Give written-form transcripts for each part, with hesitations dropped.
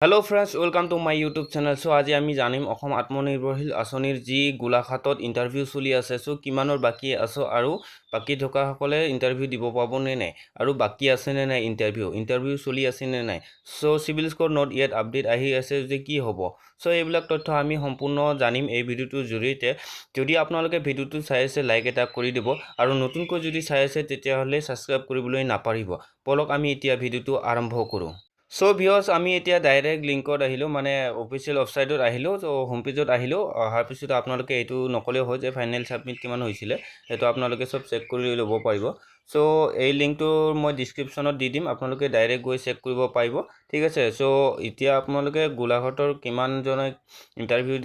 Hello friends, welcome to my YouTube channel. So আজি আমি জানিম অসম আত্মনিৰ্ভৰশীল আঁচনিৰ যি গোলাঘাটত ইণ্টাৰভিউ চলি আছে, চ' কিমানৰ বাকী আছে আৰু বাকী থকাসকলে ইণ্টাৰভিউ দিব পাবনে নাই আৰু বাকী আছেনে নাই, ইণ্টাৰভিউ চলি আছেনে নাই, so CIBIL score not yet update আহি আছে যে কি হ'ব। চ' এইবিলাক তথ্য আমি সম্পূৰ্ণ জানিম এই ভিডিঅ'টোৰ জৰিয়তে। যদি আপোনালোকে ভিডিঅ'টো চাই আছে, লাইক এটা কৰি দিব আৰু নতুনকৈ যদি চাই আছে, তেতিয়াহ'লে ছাবস্ক্ৰাইব কৰিবলৈ নাপাহৰিব। ব'লক, আমি এতিয়া ভিডিঅ'টো আৰম্ভ কৰোঁ। চ' ভিউৱাৰ্ছ, আমি এতিয়া ডাইৰেক্ট লিংকত আহিলোঁ, মানে অফিচিয়েল ৱেবছাইটত আহিলোঁ। চ' হোম পেজত আহিলোঁ। অহাৰ পিছত আপোনালোকে এইটো নক'লেও হয় যে ফাইনেল ছাবমিট কিমান হৈছিলে, সেইটো আপোনালোকে চব চেক কৰি ল'ব পাৰিব। চ' এই লিংকটো মই ডিছক্ৰিপশ্যনত দি দিম, আপোনালোকে ডাইৰেক্ট গৈ চেক কৰিব পাৰিব, ঠিক আছে? চ' এতিয়া আপোনালোকে গোলাঘাটৰ কিমানজনে ইণ্টাৰভিউ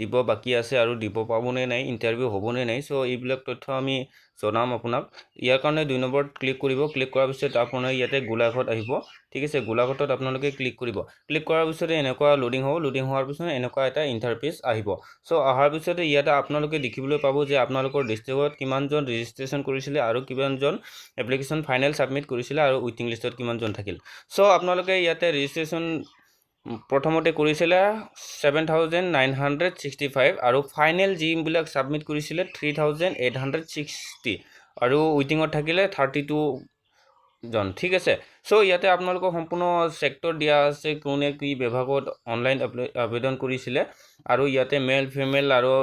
দিব বাকী আছে আৰু দিব পাবনে নাই, ইণ্টাৰভিউ হ'বনে নাই, চ' এইবিলাক তথ্য আমি জনাম আপোনাক। ইয়াৰ কাৰণে 2 নম্বৰত ক্লিক কৰিব। ক্লিক কৰাৰ পিছত আপোনাৰ ইয়াতে গোলাঘাট আহিব, ঠিক আছে? গোলাঘাটত আপোনালোকে ক্লিক কৰিব। ক্লিক কৰাৰ পিছতে এনেকুৱা লোডিং হ'ব। লোডিং হোৱাৰ পিছত এনেকুৱা এটা ইণ্টাৰফেচ আহিব। চ' অহাৰ পিছতে ইয়াতে আপোনালোকে দেখিবলৈ পাব যে আপোনালোকৰ ডিষ্ট্ৰিক্টত কিমানজন ৰেজিষ্ট্ৰেশ্যন কৰিছিলে আৰু কিমানজন এপ্লিকেশ্যন ফাইনেল ছাবমিট কৰিছিলে আৰু ৱেইটিং লিষ্টত কিমানজন থাকিল। চ' আপোনালোকে ইয়াতে ৰেজিষ্ট্ৰেশ্যন প্ৰথমতে কৰিছিলে 7965 আৰু ফাইনেল যিবিলাক ছাবমিট কৰিছিলে 3860 আৰু ৱেইটিঙত থাকিলে 32 জন, ঠিক আছে? চ' ইয়াতে আপোনালোকৰ সম্পূৰ্ণ ছেক্টৰ দিয়া আছে, কোনে কি বিভাগত অনলাইন আবেদন কৰিছিলে আৰু ইয়াতে মেল, ফিমেল আৰু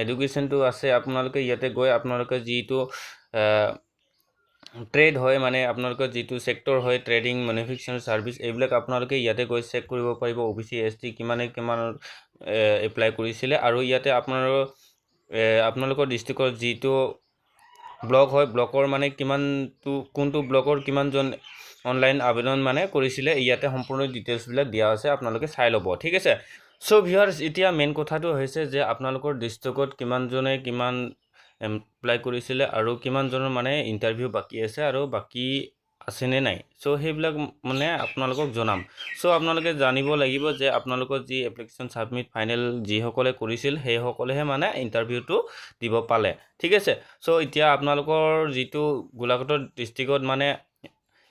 এডুকেশ্যনটো আছে। আপোনালোকে ইয়াতে গৈ আপোনালোকে যিটো ট্ৰেড হয়, মানে আপোনালোকৰ যিটো ছেক্টৰ হয়, ট্ৰেডিং, মেনুফেকচাৰিং, ছাৰ্ভিচ, এইবিলাক আপোনালোকে ইয়াতে গৈ চেক কৰিব পাৰিব। অ' বি চি, এছ টি কিমানে কিমান এপ্লাই কৰিছিলে আৰু ইয়াতে আপোনালোকৰ ডিষ্ট্ৰিক্টৰ যিটো ব্লক হয়, ব্লকৰ মানে কিমানটো, কোনটো ব্লকৰ কিমানজন অনলাইন আবেদন মানে কৰিছিলে, ইয়াতে সম্পূৰ্ণ ডিটেইলছবিলাক দিয়া আছে, আপোনালোকে চাই ল'ব, ঠিক আছে? চ' ভিউৱাৰ্ছ, এতিয়া মেইন কথাটো হৈছে যে আপোনালোকৰ ডিষ্ট্ৰিক্টত কিমানজনে কিমান এপ্লাই কৰিছিলে আৰু কিমানজনৰ মানে ইণ্টাৰভিউ বাকী আছে আৰু বাকী আছেনে নাই, চ' সেইবিলাক মানে আপোনালোকক জনাম। চ' আপোনালোকে জানিব লাগিব যে আপোনালোকৰ যি এপ্লিকেশ্যন ছাবমিট ফাইনেল যিসকলে কৰিছিল, সেইসকলেহে মানে ইণ্টাৰভিউটো দিব পালে, ঠিক আছে? চ' এতিয়া আপোনালোকৰ যিটো গোলাঘাটৰ ডিষ্ট্ৰিক্টত মানে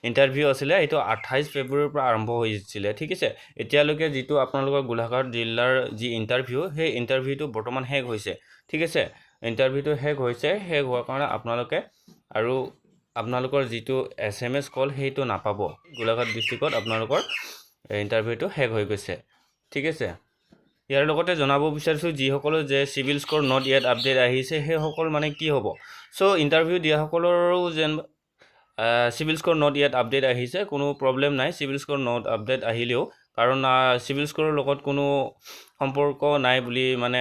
ইণ্টাৰভিউ আছিলে, সেইটো 28 ফেব্ৰুৱাৰীৰ পৰা আৰম্ভ হৈছিলে, ঠিক আছে? এতিয়ালৈকে যিটো আপোনালোকৰ গোলাঘাট জিলাৰ যি ইণ্টাৰভিউ, সেই ইণ্টাৰভিউটো বৰ্তমান শেষ হৈছে, ঠিক আছে? ইণ্টাৰভিউটো শেষ হৈছে। শেষ হোৱাৰ কাৰণে আপোনালোকে আৰু আপোনালোকৰ যিটো এছএমএছ কল, সেইটো নাপাব। গোলাঘাট ডিষ্ট্ৰিক্টত আপোনালোকৰ ইণ্টাৰভিউটো শেষ হৈ গৈছে, ঠিক আছে? ইয়াৰ লগতে জনাব বিচাৰিছোঁ, যিসকলৰ যে CIBIL score not yet update আহিছে, সেইসকল মানে কি হ'ব? চ' ইণ্টাৰভিউ দিয়াসকলৰো যেন CIBIL score not yet update আহিছে, কোনো প্ৰব্লেম নাই চিবিল স্ক'ৰ not update আহিলেও, কাৰণ চিবিল স্ক'ৰৰ লগত কোনো সম্পৰ্ক নাই বুলি মানে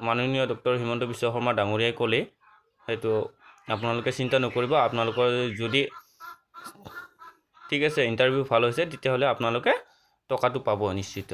মাননীয় ডক্টৰ হিমন্ত বিশ্ব শৰ্মা ডাঙৰীয়াই ক'লেই। সেইটো আপোনালোকে চিন্তা নকৰিব। আপোনালোকৰ যদি, ঠিক আছে, ইণ্টাৰভিউ ভাল হৈছে, তেতিয়াহ'লে আপোনালোকে টকাটো পাব নিশ্চিত।